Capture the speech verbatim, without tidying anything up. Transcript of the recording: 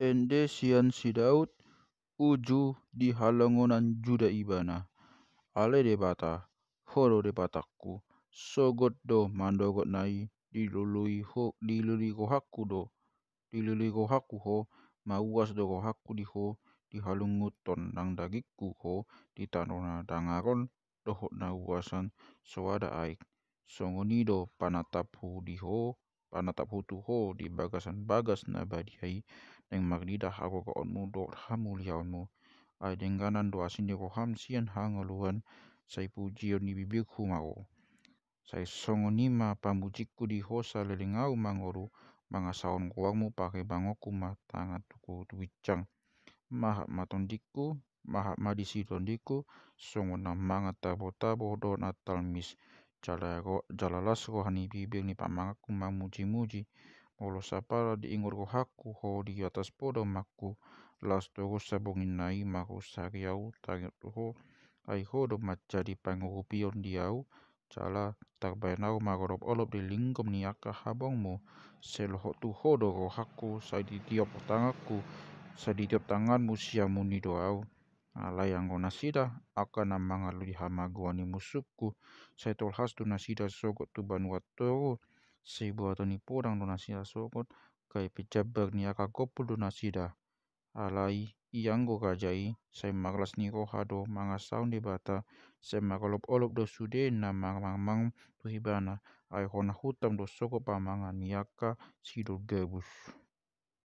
Ende sian si Daud, uju di halongonan Juda ibana. Ale Debata, Ho do Debatangku, sogot do mandogot na i, dilului ho, dilului gohanku do, dilului gohanku Ho, mauas do gohanku di Ho, di halunguton nang dagingku Ho, di tano na dangaron dohot na uasan soada aek. Songon i do panataphu di Ho, panataphu tu Ho di bagasan bagas na badia i, naeng marnida hagogoonmu dohot hamuliaonmu. Ai dengganan do asi ni roham sian hangoluan, sai pujion ni bibirhu ma Ho. Sai songon i ma pamujingku di Ho saleleng au mangolu, mangasahon goarmu, parebangonku ma tanganku tu ginjang. Mahat ma tondingku, mahat ma disi tondingku, songon na mangan tabo-tabo dohot na talmis. Jala ro-, jala las roha ni bibir ni pamanganku mamuji-muji. Molo sapala diingot rohangku Ho di atas podomanku, las torus sabonginna i marhusari au tangiang tu Ho. Ai Ho do manjadi pangurupion di au, jala tarbaen au marolop-olop di linggom ni angka habongmu. Sai lohot tu Ho do rohangku, sai di tiop tanganku, sai di tiop tanganmu siamun i do au. Alai anggo nasida, angka na mangalo di hamagoan ni musungku, sai tolhas do nasida sogot tu banua toru, sai buaton ni podang do nasida sogot, gabe jambar ni angka gompul do nasida. Alai ianggo raja i, sai marlas ni roha do mangasahon Debata, sai marolop-olop do sude na marmangmang tu Ibana, ai hona hutam do sogot pamangan ni angka sidol gabus.